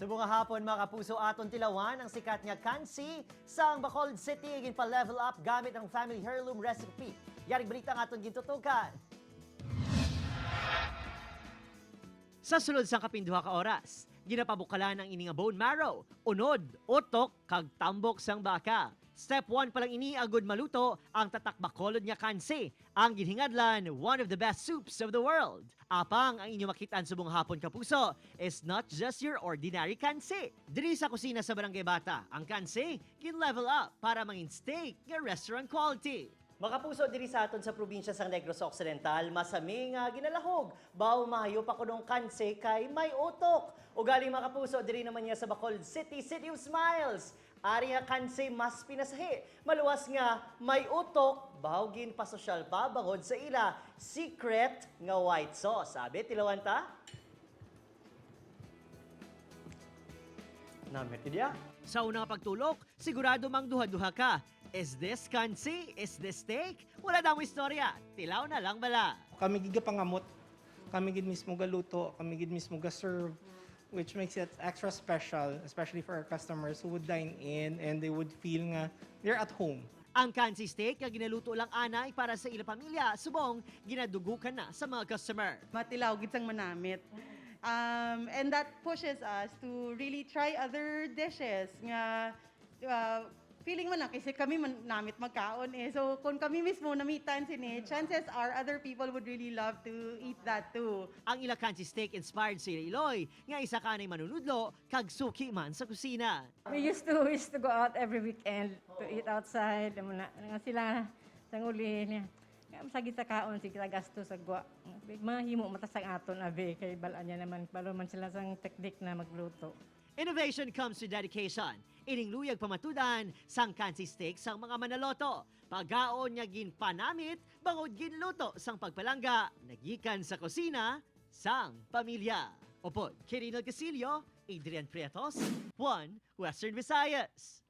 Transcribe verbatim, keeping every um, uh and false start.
Subong nga hapon, mga kapuso, aton tilawan ang sikat nga kansi sang Bacolod City, ginpa-level up gamit ang family heirloom recipe. Yaring balita ang aton gintutukan. Sa sulod sang kapinduha ka oras, ginapabukalan ang ini nga bone marrow, unod, utok, kag tambok sang baka. Step one pa lang ini agud maluto ang tatak Bacolod nga kansi, ang ginhingadlan one of the best soups of the world. Apang ang inyo makit-an subong hapon, kapuso, is not just your ordinary kansi. Diri sa kusina sa Barangay Bata, ang kansi gin-level up para mangin steak nga restaurant quality. Mga kapuso, diri sa aton sa probinsya sang Negros Occidental, masami nga ginalahog. Baw, mahayo pa kuno ang kansi kay may utok. Ugaling, mga kapuso, diri naman niya sa Bacolod City, City of Smiles. Ari nga kansi mas pinasahi, maluwas nga may utok, baw ginpasosyal pa bangod sa ila secret nga white sauce. Abi, tilawan ta? Namit dia. Sa una nga pagtulok, sigurado mang duha-duha ka. Is this kansi? Is this steak? Wala na mo istorya. Tilaw na lang bala. Kami gid gapangamot. Kami gid mismo galuto. Kami gid mismo ga-serve. Which makes it extra special, especially for our customers who would dine in and they would feel nga they're at home. Ang kansi steak nga ginaluto lang anay para sa ila pamilya, subong ginadugukan na sa mga customer. Matilaw gid sang manamit. Um, and that pushes us to really try other dishes nga, uh, feeling man na kasi kami man namit magkaon eh. So kung kami mismo namitan sini, chances are other people would really love to eat that too. Ang ila kansi steak inspired sa ila Iloy, nga isa ka anay manunudlo kag suki man sa kusina. We used to, we used to go out every weekend to eat outside. Amo na, nga sila, sang uli niya. Nga, masagit sa kaon, sige, sa gasto sa gwa. Mahimo matas ang aton, abi, kay bal-an niya naman, balo man sila sang teknik na magluto. Innovation comes with dedication. Ining luyag pamatudan sang kansi steak sang mga manaloto. Pagkaon nga ginpanamit, bangod ginluto sang pagpalangga, nagikan sa kusina sang pamilya. Upod kay Reynold Casillo, Adrian Prietos, One Western Visayas.